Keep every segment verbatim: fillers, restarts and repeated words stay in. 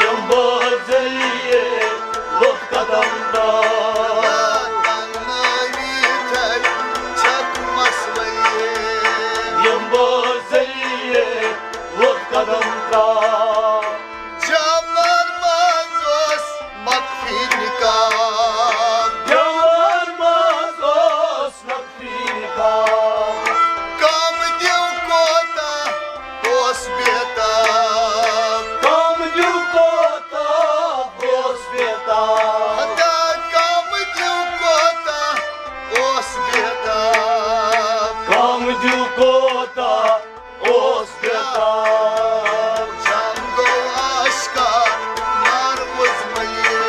یم بوزے لوٚت قدم ترٛاو۔ تنٲوِتھے چھکھ مسولی۔ یم بوزے لوٚت قدم ترٛاو۔ جمر منٛز اوس مخفی نقاب۔ جمر منٛز اوس مخفی نقاب۔ کم دیو کوتاہ اوس بیتاب۔ کم دیو کوتاہ اوس بیتاب۔ ہتا کم دیو کوتاہ اوس بیتاب۔ کم دیو کوتاہ اوس بیتاب۔ جنگو آشکار نار وزملی۔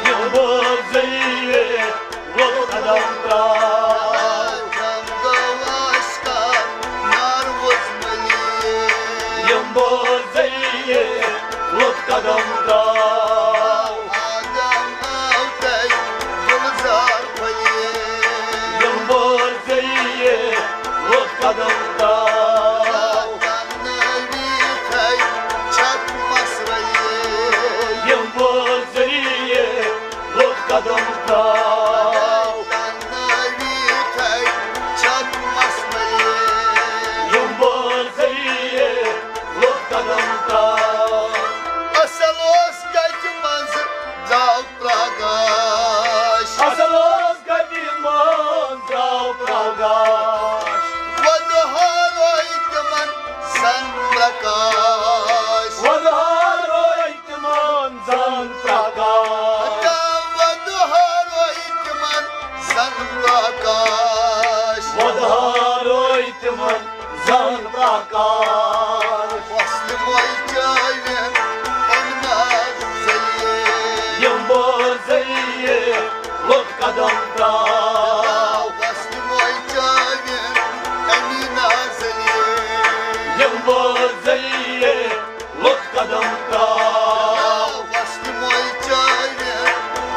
یم بوزے لوٚت قدم ترٛاو۔ جنگو آشکار نار وزملی۔ یم بوزے لوٚت قدم ترٛاو۔ آدم آو تَے گُلزار پھٔلۍ۔ یم بوزے لوٚت قدم ترٛاو۔ تنٲوِتھے چھکھ مسولی۔ یم بوزے لوٚت قدم ترٛاو۔ تنٲوِتھے چھکھ مسولی۔ یم بوزے لوٚت قدم ترٛاو۔ اصل اوس گٹہِ منٛز درٛاو پرٛگاش۔ اصل اوس گٹہِ منٛز درٛاو پرٛگاش۔ وۄدہاروے تِمن زن پرٛکاش۔ وۄدہاروے تِمن زن پرٛکاش۔ وۄدہاروے تِمن زن پرٛکاش۔ وۄدہاروے تِمن زن پرٛکاش۔ وۄستہٕ موے چٲوِن اَمہِ نازٕ ذٔریعہٕ۔ یم بوزے لوٚت قدم ترٛاو۔ وۄستہٕ موے چٲوِن اَمہِ نازٕ ذٔریعہٕ۔ یم بوزے لوٚت قدم ترٛاو۔ وۄستہٕ موے چٲوِن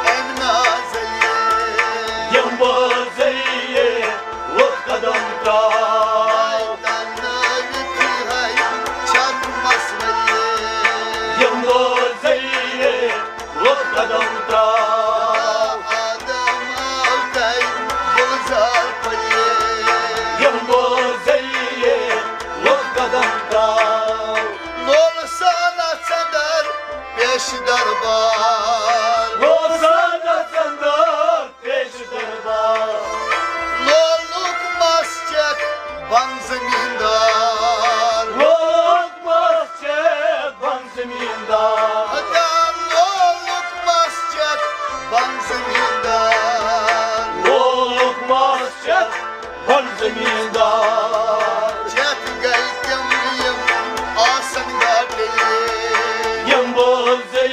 اَمہِ نازٕ ذٔریعہٕ۔ یم بوزے لوٚت قدم ترٛاو۔ تنٲوِتھے چھکھ مسولی۔ یم بوزے لوٚت قدم ترٛاو۔ آدم آو تَے گُلزار پھٔلۍ۔ یم بوزے لوٚت قدم ترٛاو۔ لول سانا ژندر پیش دربار۔ لول سانا ژندر پیش دربار۔ لولُک مس چیتھ بن زمیندار۔ لولُک مس چیتھ بن زمیندار۔ ہتا لولُک مس چیتھ بن زمیندار۔ لولُک مس چیتھ بن زمیندار۔ چیتھ گٔے تِم یم آسن گاٹلی۔ یم بوزے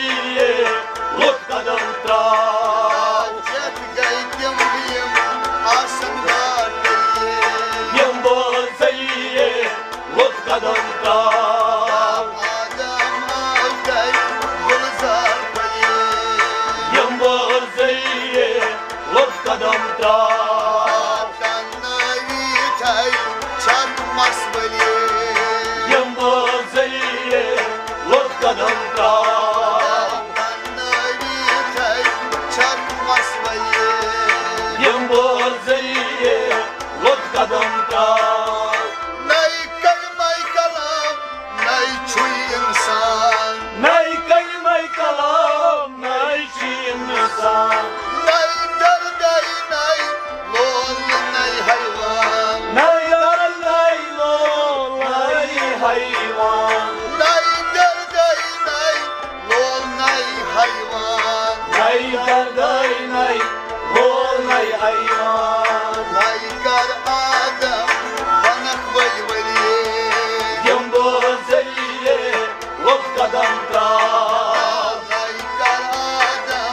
لوٚت قدم ترٛاو۔ چیتھ گٔے تِم یم آسن گاٹلی۔ یم بوزے لوٚت قدم ترٛاو۔ آدم آو تَے گُلزار پھٔلۍ۔ یم بوزے لوٚت قدم ترٛاو۔ تنٲوِتھے چھکھ مسولی۔ یم بوزے لوٚت قدم ترٛاو۔ تنٲوِتھے چھکھ مسولی۔ یم بوزے لوٚت قدم ترٛاو۔ نَے کلمے کلام، نَے چھُ انسان۔ نَے کلمے کلام، نَے چھُ انسان۔ نَے دردے، نَے لول، نَے حیوان۔ نَے دردے، نَے لول، نَے حیوان۔ نَے دردے، نَے لول، نَے حیوان۔ نَے دردے، نَے لول، نَے حیوان۔ نَے کر آدم بنکھ ؤلۍ ؤلۍ۔ یم بوزے لوٚت قدم ترٛاو۔ نَے کر آدم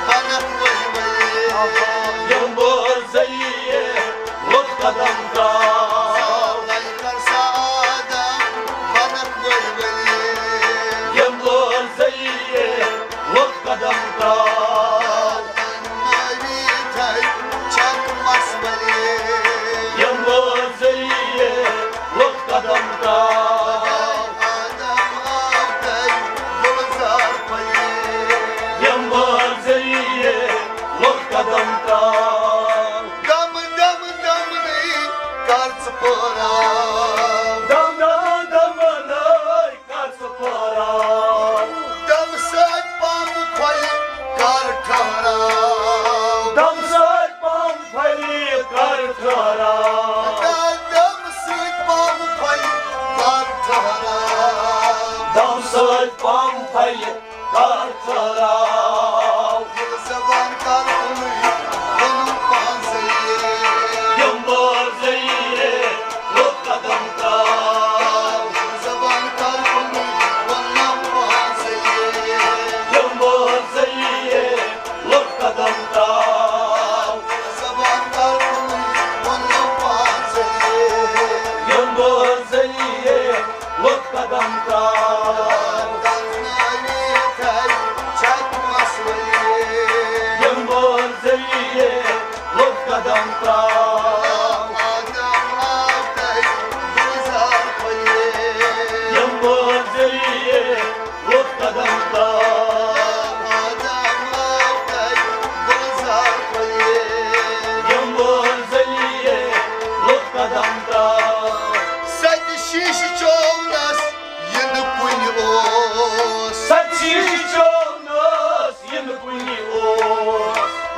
بنکھ ؤلۍ ؤلۍ۔ یم بوزے لوٚت قدم ترٛاو۔ نَے کر سا آدم بنکھ دم سۭتۍ پم پھلہِ کر ژھراو۔ زبان کر کُنُے ووٚنُم پانسٕے۔ یِم بٲژ ذٔریعے لوٚت قدم ترٛاو۔ زبان کر کُنُے ووٚنُم پانسٕے۔ یِم بٲژ ذٔریعے لوٚت قدم ترٛاو۔ زبان کر کُنُے ووٚنُم پانسٕے۔ یِم بٲژ ذٔریعے لوٚت قدم ترٛاو۔ دزنٲوِتھ چھکھ مسلہٕ۔ یِم بٲژ ذٔریعے لوٚت قدم ترٛاو۔ آدم آو تۄہہِ گُلزار پھٔلۍ۔ یِم بٲژ ذٔریعے لوٚت قدم ترٛاو۔ آدم آو تۄہہِ گُلزار پھٔلۍ۔ یِم بٲژ ذٔریعے لوٚت قدم ترٛاو۔ سَتہِ شیٖشہٕ چوونَس یِنہٕ کُنہِ اوس۔ سَتہِ شیٖشہٕ چوونَس یِنہٕ کُنہِ اوس۔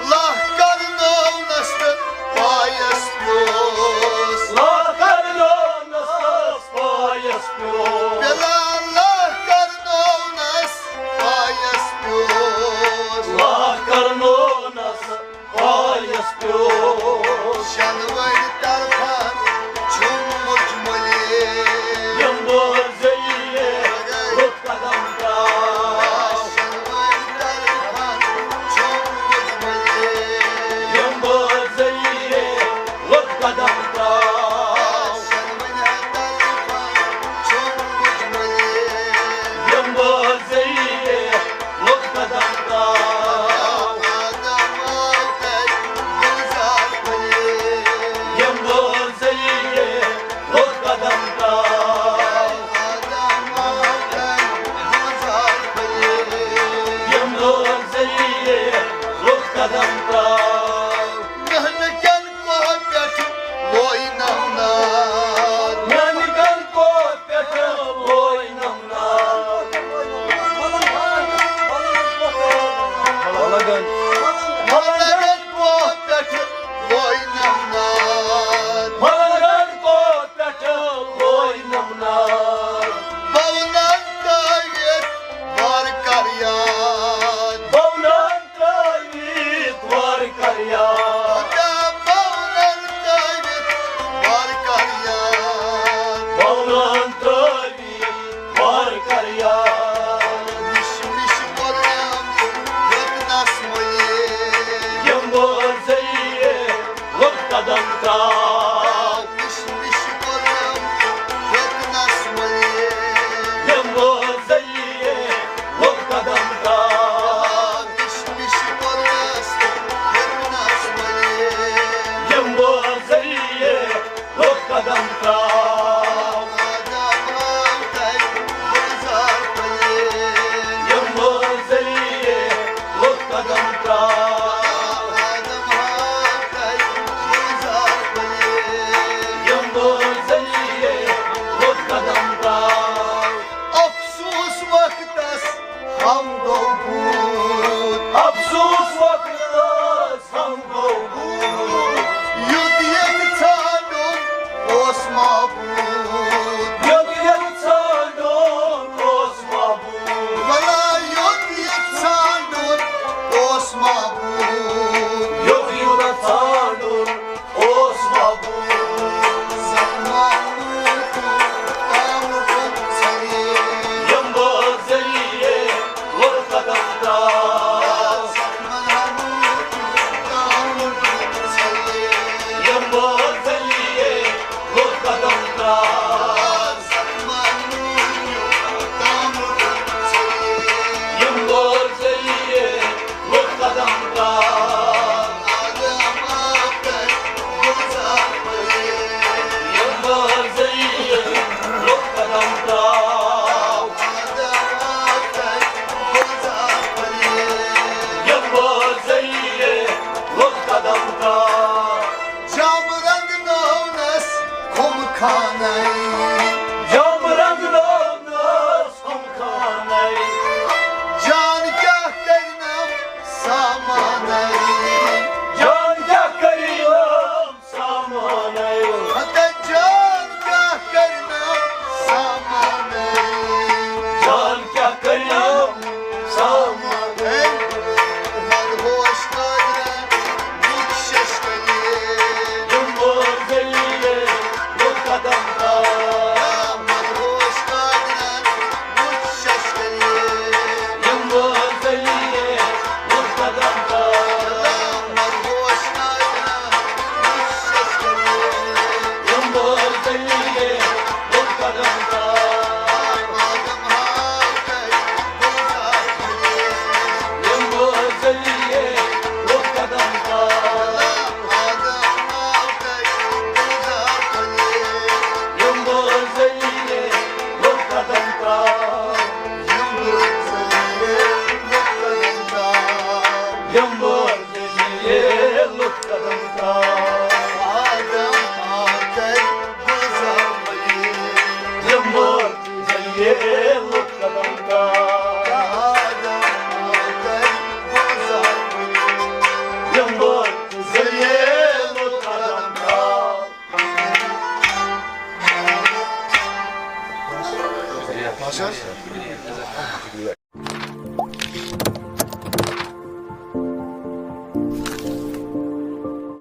لَکھ کرنوونَس تہٕ پایَس پیوس۔ لَکھ کرنوونَس تہٕ پایَس پیوس۔ بِلال لَکھ کرنوونَس پایَس پیوس۔ لَکھ کرنوونَس پایَس پیوس۔ شٮ۪نوٲرۍ طرفہٕ چھُم مُجملہِ۔ یِم بٲژ ذٔریعے لوٚت قدم ترٛاو۔ شٮ۪نوٲرۍ طرفہٕ چھُم مُجملہِ۔ یِم بٲژ ذٔریعے لوٚت قدم ترٛاو۔ شٮ۪نوٲرۍ طرفہٕ چھُم اچھا۔